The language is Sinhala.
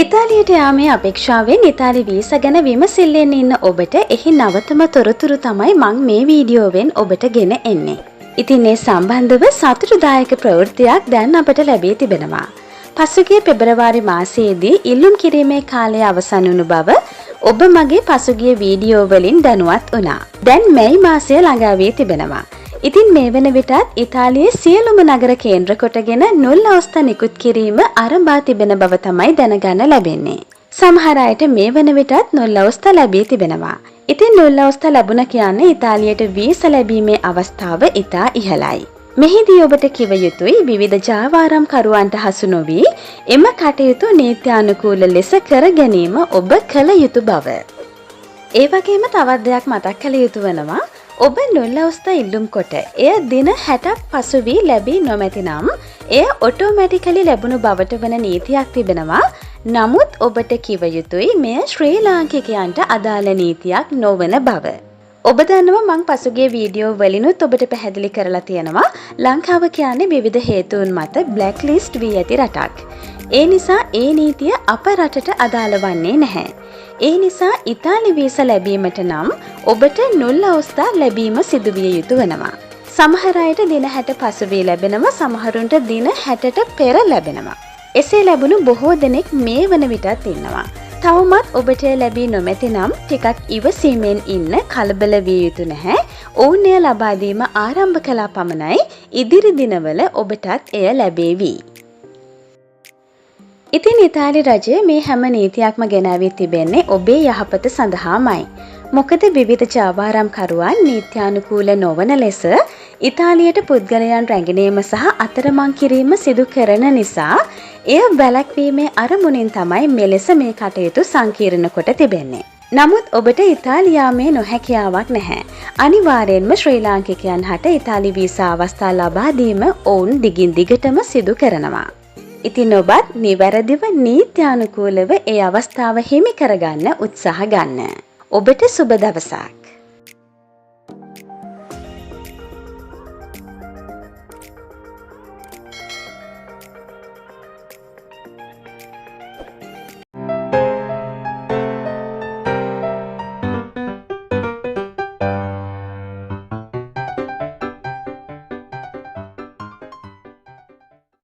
ඉතාලියට යාමේ අපේක්ෂාවෙන් ඉතාලි වීසා ගැන විමසිල්ලෙන් ඉන්න ඔබට එහි නවතම තොරතුරු තමයි මං මේ වීඩියෝවෙන් ඔබට ගෙන එන්නේ. ඉතින් ඒ සම්බන්ධව සතුටුදායක ප්‍රවෘත්තියක් දැන් අපට ලැබී තිබෙනවා. පසුගිය පෙබරවාරි මාසයේදී ඉල්ලුම් කිරීමේ කාලය අවසන් වුණු බව ඔබ මගේ පසුගිය වීඩියෝ වලින් දැනුවත් වුණා. දැන් මැයි මාසය ළඟා වී තිබෙනවා. ඉතින් මේ වන විටත් ඉතාලියේ සියලුම නගර කේන්ද්‍ර කොටගෙන නුල් අවස්ථා නිකුත් කිරීම ආරම්භා තිබෙන බව තමයි දැනගන්න ලැබෙන්නේ. සමහර අයට මේ වන විටත් නුල් අවස්ථා ලැබී තිබෙනවා. ඉතින් නුල් අවස්ථා ලැබුණ කියන්නේ ඉතාලියට වීසා ලැබීමේ අවස්ථාව ඉතා ඉහළයි. මෙහිදී ඔබට කිව යුතුයි විවිධ ජාවාරම්කරුවන්ට හසු නොවී එම කටයුතු නීත්‍යානුකූල ලෙස කර ගැනීම ඔබ කළ යුතු බව. ඒ වගේම තවත් දෙයක් මතක් කළ යුතු වෙනවා. ඔබ නුල් අවස්ථා ඉල්ලුම් කොට එය දින 60ක් පසු වී ලැබී නොමැති නම් එය ඔටෝමැටිකලි ලැබුණු බවට වන නීතියක් තිබෙනවා. නමුත් ඔබට කිව යුතුයි මෙය ශ්‍රී ලාංකිකයන්ට අදාළ නීතියක් නොවන බව. ඔබ දන්නවා මං පසුගිය වීඩියෝ වලිනුත් ඔබට පැහැදිලි කරලා තියෙනවා ලංකාව කියන්නේ විවිධ හේතුන් මත බ්ලැක් ලිස්ට් වී ඇති රටක්. ඒ නිසා ඒ නීතිය අප රටට අදාළ වන්නේ නැහැ. ඒ නිසා ඉතාලි වීසා ලැබීමට නම් ඔබට නුල් අවස්ථා ලැබීම සිදුවිය යුතු වෙනවා. සමහර අයට දින 60 පසු වී ලැබෙනවා, සමහරුන්ට දින 60ට පෙර ලැබෙනවා. එසේ ලැබුණු බොහෝ දෙනෙක් මේ වන විටත් ඉන්නවා. තවමත් ඔබට ලැබී නොමැති නම් ටිකක් ඉවසීමෙන් ඉන්න, කලබල විය යුතු නැහැ. ඔවුන් එය ලබා දීම ආරම්භ කළා පමණයි. ඉදිරි දිනවල ඔබටත් එය ලැබේවි. ඉතින් ඉතාලි රජය මේ හැම නීතියක්ම ගෙනාවී තිබෙන්නේ ඔබේ යහපත සඳහාමයි. මොකද විවිධ ජාවාරම්කරුවන් නීත්‍යානුකූල නොවන ලෙස ඉතාලියට පුද්ගලයන් රැඟනීම සහ අතරමං කිරීම සිදු කරන නිසා එය වැළැක්වීමේ අරමුණින් තමයි මෙලෙස මේ කටයුතු සංකීර්ණ කොට තිබෙන්නේ. නමුත් ඔබට ඉතාලියාමේ නොහැකියාවක් නැහැ. අනිවාර්යෙන්ම ශ්‍රී ලාංකිකයන් හට ඉතාලි වීසා අවස්ථා ලබා දීම ඔවුන් දිගින් දිගටම සිදු කරනවා. ඉතින් ඔබත් නිවැරදිව නීත්‍යානුකූලව ඒ අවස්ථාව හිමි කරගන්න උත්සාහ ගන්න. ඔබට සුබ දවසක්.